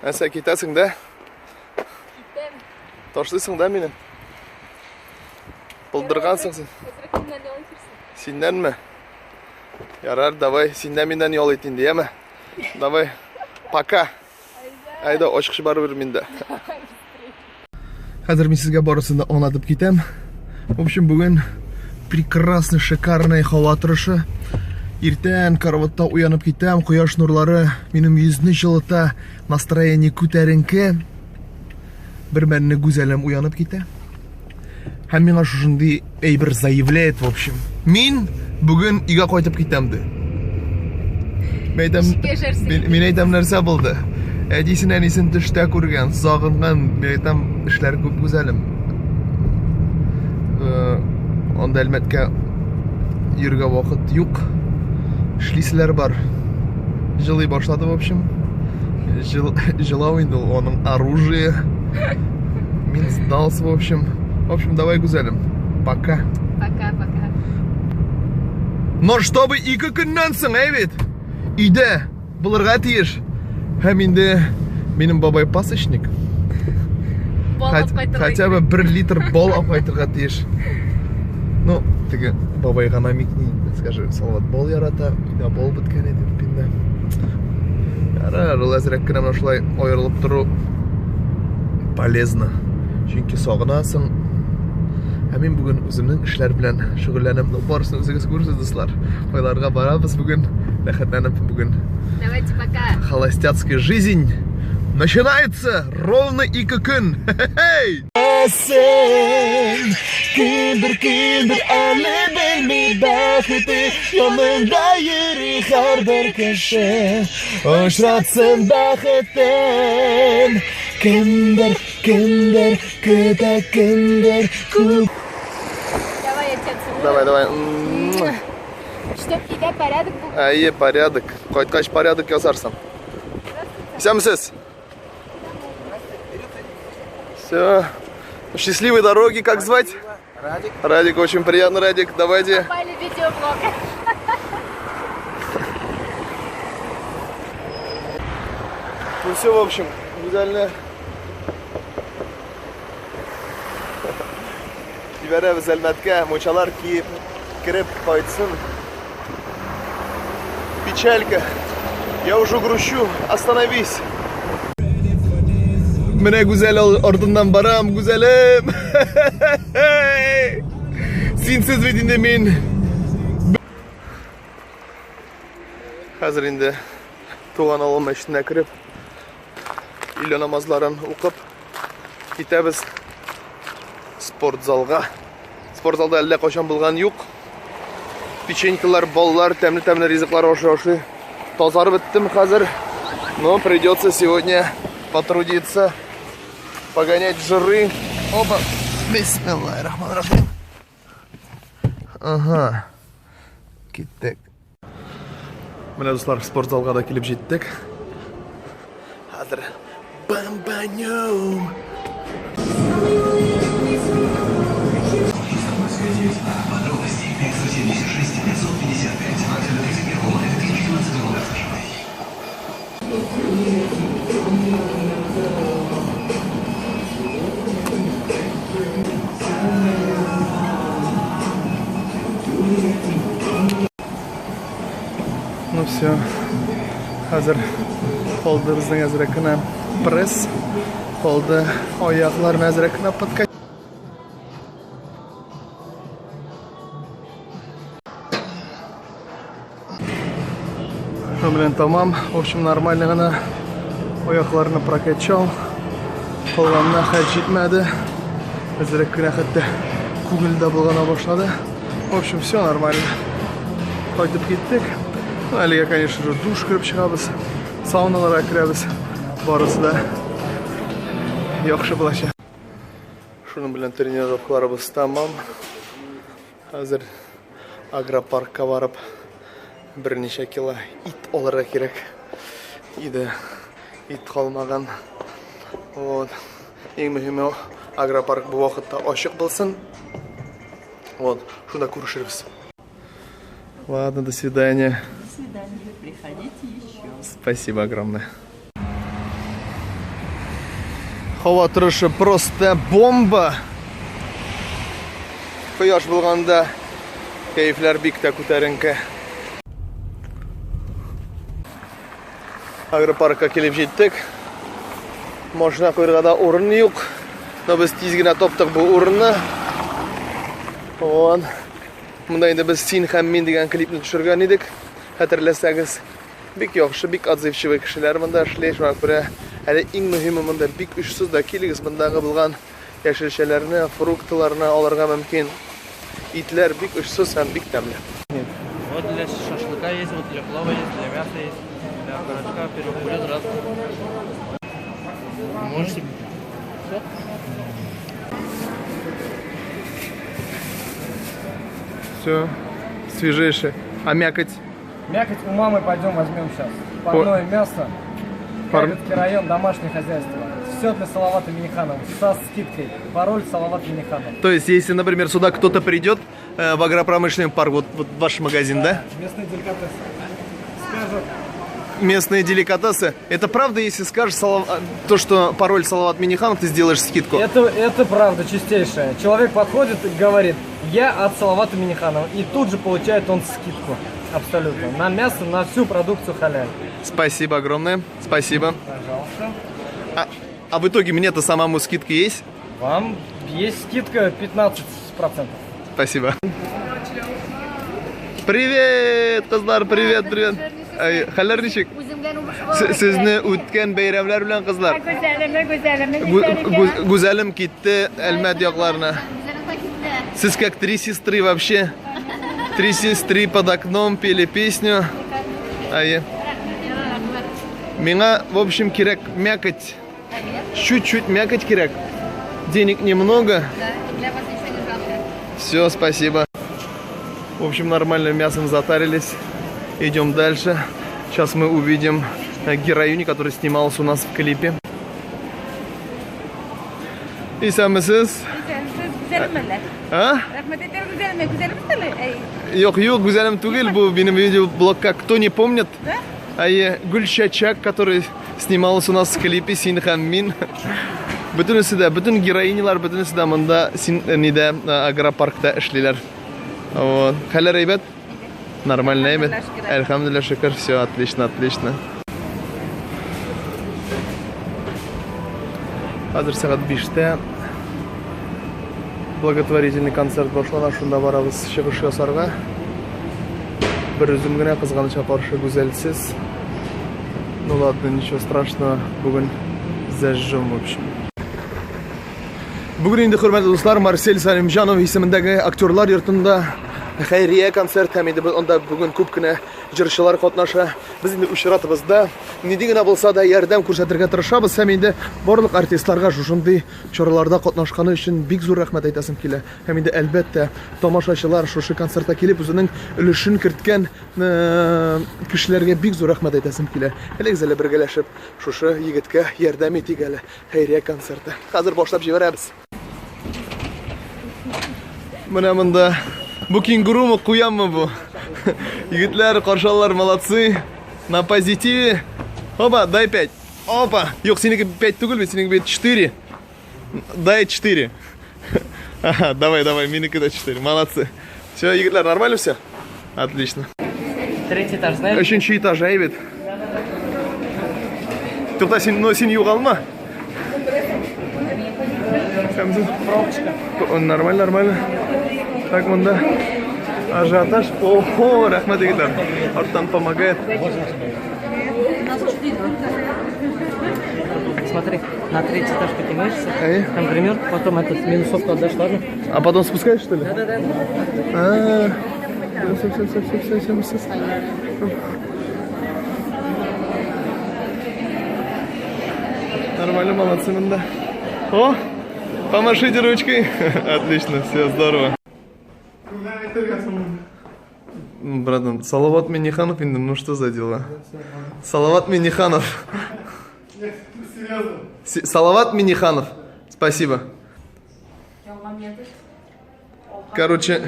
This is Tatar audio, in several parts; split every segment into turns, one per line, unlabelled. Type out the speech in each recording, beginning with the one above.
Нәрсә китәсең дә?
Китәм.
Ташлыйсың да мине? Булдыргансың син.
Әзрәк миннән ял итерсең.
Синнәнме? Ярар, давай, син дә миннән ял ит инде, яме? Давай, пока. Әйдә, очкыч барыбер миндә. Хәзер мин сезгә барысын да аңлатып китәм. В общем, бүген прекрасный, шикарный һава торышы. Иртән караватта уянып китәм, кояш нурлары минем йөзне җылыта, настроение күтәренке. Бер мәлне гүзәлем уянып китә. Һәм миңа шушындый әйбер заявляет, в общем. Мин бүген өйгә кайтып китәм ди. Мин әйтәм, мин әйтәм нәрсә булды? Әтисен, әнисен төштә күргән, сагынган, мин әйтәм, эшләр күп гүзәлем. Э, анда Әлмәткә йөргә вакыт юк. Эшлиселәр бар. Җылый башлады, в общем. Жыл, җылау инде ул аның оружие. Мин сдался, в общем. В общем, давай, гүзәлем. Пока.
Пока, пока.
Но чтобы ике көннән соң, әй бит, өйдә булырга тиеш. Һәм инде минем бабай пасечник.
Бал алып кайтырга
Хотя бы бер литр бал алып кайтырга тиеш. Ну, теге бабайга намекни, скажи, Салават бал ярата, өйдә бал беткән иде дип инде. Ярар, ул әзрәк кенә менә шулай аерылып тору полезно. Чөнки сагынасың. Ә мин бүген үземнең эшләр белән шөгыльләнәм. Ну, барысын үзегез күрерсез, дуслар. Кайларга барабыз бүген? Рәхәтләнеп бүген.
Давайте пока.
Холостяцкая жизнь начинается ровно ике көн. Хе-хей! Сен кемдер кемдер әле белми бәхете янында йөри һәрбер кеше очратсын бәхетен кемдер кемдер көтә кемдер күп.
Давай я тебя целую.
Давай, давай.
Чтоб тебя порядок был.
Әйе, порядок. Кайткач порядок ясарсың. Исәнмесез. Все. Счастливой дороги, как звать?
Радик.
Радик, очень приятно, Радик. Давайте.
Попали в видеоблог.
Ну все, в общем, гүзәлне җибәрәбез Әлмәткә, мунчалар киеп, кереп кайтсын. Печалька. Я уже грущу. Остановись. Менә Гүзәл артыннан барам, Гүзәлем. Синсез бит инде мин. Хәзер инде туган авыл мәчетенә кереп, өйлә намазларын укып китәбез спортзалга. Спортзалда әллә кайчан булган юк. Печенькалар, баллар, тәмле-тәмле ризыклар ашый-ашый тазарып беттем хәзер. Но придется сегодня потрудиться, погонять жиры. Опа! Бисмиллахиррахманиррахим. Ага. Киттек. Менә дуслар, спортзалга да килеп җиттек. Хәзер бомбанем. Ну все, хәзер калды безнең әзрәк кенә пресс, калды аякларны әзрәк кенә подкачать. Шуның белән тамам. В общем, нормально гына аякларны прокачал. Калганына хәл җитмәде. Әзрәк кенә хәтта күңел дә болгана башлады. В общем, все нормально. Кайтып киттек. Ну, әлегә, конечно же, душ кереп чыгабыз. Сауналарга керәбез. Барысы да яхшы булачак. Шуның белән тренировкаларыбыз тәмам. Хәзер агропаркка барып берничә кило ит алырга кирәк. Иде ит калмаган. Вот. Иң мөһиме агропарк бу вакытта ачык булсын. Вот, шунда күрешербез. Ладно, до свидания.
До свидания. Приходите еще.
Спасибо огромное. Һава торышы просто бомба. Кояш булганда кәефләр бик тә күтәренке. Агропаркка килеп җиттек. Машина куярга да урын юк. Но без тиз генә таптык бу урынны. Вон. Монда инде без Син һәм мин дигән клипны төшергән идек. Хәтерләсәгез, бик яхшы, бик отзывчивый кешеләр монда эшли. Шуңа күрә әле иң мөһиме монда бик очсыз да килегез, мондагы булган яшелчәләрне, фруктыларны алырга мөмкин. Итләр бик очсыз һәм бик тәмле.
Вот для шашлыка есть, вот для плова есть, для мяса есть, для окорочка, пирог, бульон, раз. Можете. Все?
Все, свежейшее. А мякоть?
Мякоть у мамы пойдем возьмем сейчас. Парное мясо, Кайбицкий район, домашнее хозяйство. Все для Салавата Минниханова, со скидкой. Пароль Салават Минниханов.
То есть, если, например, сюда кто-то придет в агропромышленный парк, вот ваш магазин, да?
Местные деликатесы. Скажут.
Местные деликатесы. Это правда, если скажешь то, что пароль Салават Минниханов, ты сделаешь скидку?
Это правда чистейшая. Человек подходит и говорит, я от Салавата Минниханова. И тут же получает он скидку. Абсолютно. На мясо, на всю продукцию халяль.
Спасибо огромное. Спасибо.
Пожалуйста.
А в итоге мне-то самому скидка есть?
Вам есть скидка 15%.
Спасибо. Привет, кызлар, привет, привет. Хәлләр ничек? Сезне үткән бәйрәмләр белән, кызлар.
Гүзәлем,
Гүзәлем китте Әлмәт якларына. Сез как три сестры вообще. Три сестры под окном пели песню. Ай. Миңа, в общем, кирәк мякоть. Чуть-чуть мякоть кирәк. Денег немного.
Да, для вас ничего не жалко.
Все, спасибо. В общем, нормально мясом затарились. Идем дальше. Сейчас мы увидим героиню, которая снималась у нас в клипе. Исәнмесез? А? Юк, юк, Гүзәлем түгел, бу минем видеоблогка. Кто не помнит? Әйе, Гөлчәчәк, который снималась у нас в клипе Син һәм мин. Бөтенесе дә, бөтен героинялар, бөтенесе дә монда син нидә агропаркта эшлиләр. Вот. Хәлләр әйбәт? Нормально әйбәт? Әлхәмдүлилләһ, шөкер, все отлично, отлично. Хәзер сәгать 5-тә благотворительный концерт башлана, шунда барабыз чыгыш ясарга. Бер үзем генә, кызганычка каршы, гүзәлсез. Ну ладно, ничего страшного, бүген зажжем, в общем. Бүген инде, хөрмәтле дуслар, Марсель Сәлимҗанов исемендәге актерлар йортында хәйрия концерт һәм инде анда бүген күп кенә җырчылар катнаша. Без инде үз чиратыбызда нинди генә булса да ярдәм күрсәтергә тырышабыз һәм инде барлык артистларга шушындый чараларда катнашканы өчен бик зур рәхмәт әйтәсем килә. Һәм инде әлбәттә тамашачылар шушы концертка килеп үзенең өлешен керткән кешеләргә бик зур рәхмәт әйтәсем килә. Әлегез әле бергәләшеп шушы егеткә ярдәм итик әле. Хәйрия концерты. Хәзер башлап җибәрәбез. Менә монда бу кенгурумы, куянмы бу? Егетләр, каршы алалар, молодцы. На позитиве. Опа, дай 5. Опа. Юк, синеке 5 түгел бит, синеке бит 4. Дай 4. Ага, давай, давай, минеке дә 4. Молодцы. Все, егетләр, нормально все? Отлично.
Третий этаж, знаешь?
Өченче этаж, әйбәт. Тукта, син, но син югалма. Он нормально, нормально. Так, монда ажиотаж. Ого, рәхмәт, егетләр. Арттан помогает.
Смотри, на третий этаж поднимаешься,
Эй.
там гримерка, потом этот минусовку отдашь, ладно?
А потом спускаешь, что ли?
Да-да-да.
А, все, все, все, все, все, все, все. Нормально, молодцы, монда. О, помашите ручкой. Отлично, все, здорово. Братан, Салават Минниханов, ну что за дела? Салават Минниханов.
Серьезно?
Салават Минниханов, спасибо. Короче,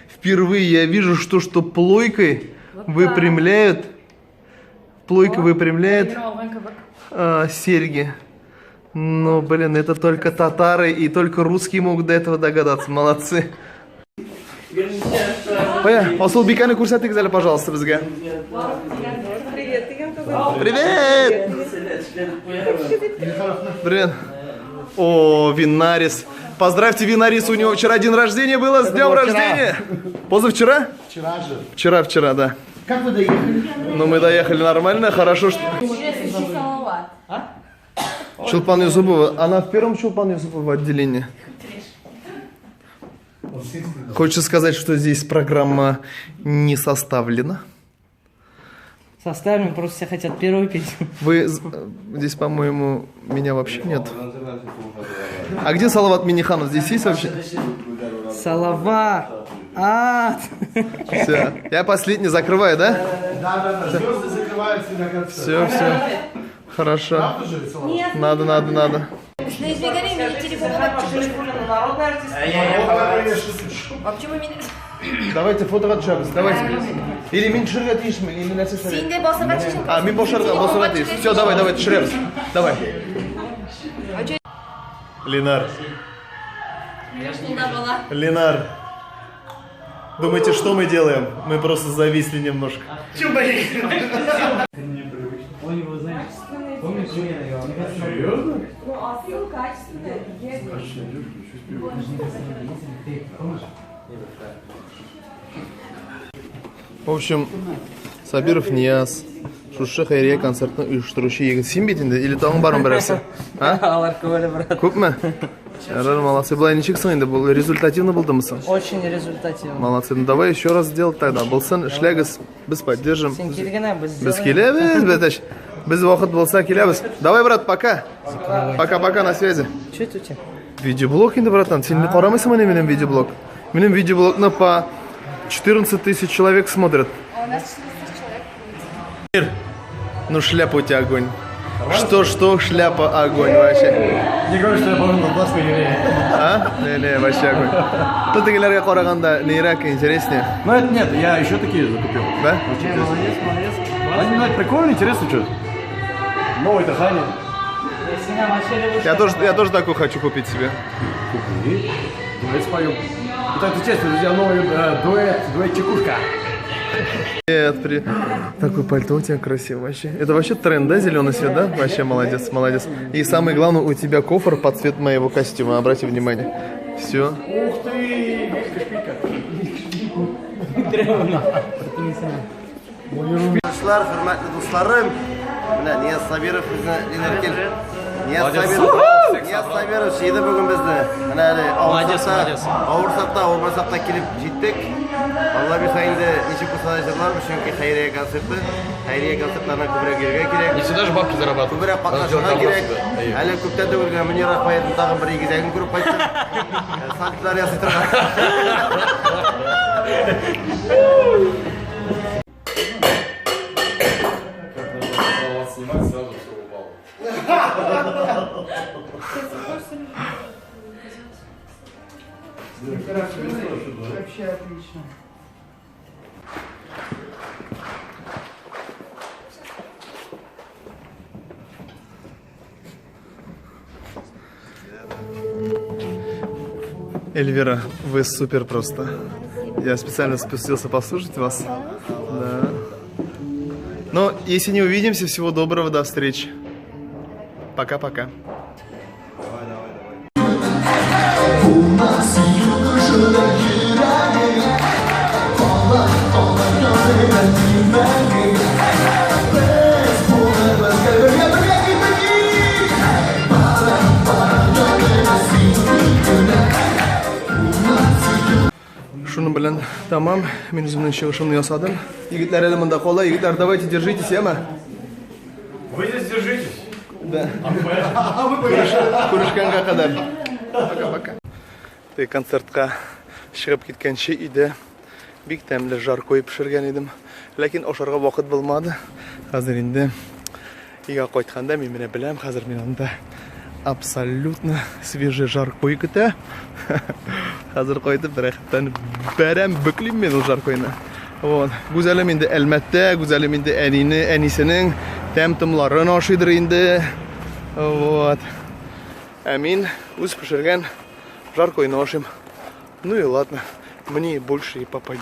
впервые я вижу, что плойкой выпрямляют, плойка выпрямляет серьги. Ну, блин, это только татары и только русские могут до этого догадаться. Молодцы. Кая, Асылбикәне күрсәтегез әле, пожалуйста, безгә. Привет! Привет. О, Винарис. Поздравьте Винарис, у него вчера день рождения было. С днем рождения! Позавчера?
Вчера же.
Вчера, вчера, да.
Как вы доехали?
Ну, мы доехали нормально, хорошо, что... Чулпан Юсупова. Она в первом Чулпан Юсупова отделении. Хочется сказать, что здесь программа не составлена.
Составлен, просто все хотят первую песню.
Вы здесь, по-моему, меня вообще нет. А где Салават Миниханов? Здесь есть вообще?
Салават! А!
Все. Я последний закрываю, да?
Да. Звезды закрываются на конце.
Все, все. Хорошо.
Правда же, Салават?
Нет.
Надо, надо, надо.
А почему меня...
Давайте фото отжабыз, давайте. Или мин төшерергә тиешмен, или нәрсә
Син дә басырга тиешсең.
А, мин башарга, басырга тиеш. Все, давай, давай, төшерәбез. Давай. Ленар. Ленар. Думаете, что мы делаем? Мы просто зависли немножко.
Серьезно?
Ну, а сын качественный.
В общем, Сабиров Нияз, шушы хәйрия концертын оештыручы егет. Син бит инде или тагын бармы берәрсе? А?
Алар күп әле, брат.
Күпме? Ярар, молодцы. Болай ничек соң инде? Бу результативно булдымы соң?
Очень результативно.
Молодцы. Ну давай еще раз сделать тогда. Булсын, эшләгез, без поддержим.
Син кил генә, без
Без
сделаем.
киләбез, бәтәч. Без вакыт булса киләбез. Давай, брат, пока. Пока-пока, на связи.
Че это у тебя?
Видеоблог инде, братан. Син карамыйсыңмы минем видеоблог? Минем видеоблогны по 14 тысяч человек смотрят.
А у нас 14 человек.
Ну шляпа у тебя огонь. Что-что, шляпа огонь вообще.
Не говори, что я похож на глаз или
А? Не-не, вообще огонь. Тут тегеләргә караганда нирәк, интереснее.
Ну это нет, я еще такие закупил.
Да?
Очень интересно.
Молодец, молодец.
Они, ну, это прикольно, интересно, что. Новый дыхание.
Я тоже такой хочу купить себе.
Купи. Дуэт споем. Итак, честно, друзья, новый дуэт, дуэт Чекушка.
Привет, привет. Такое пальто у тебя красивое вообще. Это вообще тренд, да, зеленый цвет, да? Вообще молодец, молодец. И самое главное, у тебя кофр под цвет моего костюма, обрати внимание. Все.
Ух ты! Шпилька.
Дуслар, хөрмәтле дусларым, менә Нияз Сабиров безне Ленар кил. Нияз Сабиров, Нияз Сабиров җыйды бүген безне. Менә әле авырсак та, авырмасак та килеп җиттек. Алла бирсә инде ничек булса да җырларбыз, чөнки хәйрия концерты, хәйрия концертларына күбрәк йөрергә кирәк.
Не всегда же бабки зарабатывают.
Күбрәк катнашырга кирәк. Әле күптән түгел генә Мөнир Ахмаевның тагын бер игезәген күреп кайттым. Сальтолар ясый торган.
Снимать сразу все упало.
Вообще отлично.
Эльвира, вы супер просто. Я специально спустился послушать вас. Да. Но если не увидимся, всего доброго, до встречи. Пока-пока. Шуның белән тәмам. Мин үземнең чыгышымны ясадым. Егетләр әле монда кала. Егетләр, давайте держитесь, яме?
Вы здесь держитесь.
Да. Күрешкәнгә кадәр. Пока-пока. Теге концертка чыгып киткәнче өйдә бик тәмле жаркое пешергән идем. Ләкин ашарга вакыт булмады. Хәзер инде өйгә кайтканда мин менә беләм, хәзер мин анда абсолютно свежий жаркое көтә. Хәзер кайтып рәхәтләнеп бәрәм бөклим мин ул жаркойны. Вот. Гүзәлем инде Әлмәттә, Гүзәлем инде әнине, әнисенең тәм-томларын ашыйдыр инде. Вот. Ә мин үз пешергән жаркойны ашыйм. Ну и ладно, мне больше и попадет.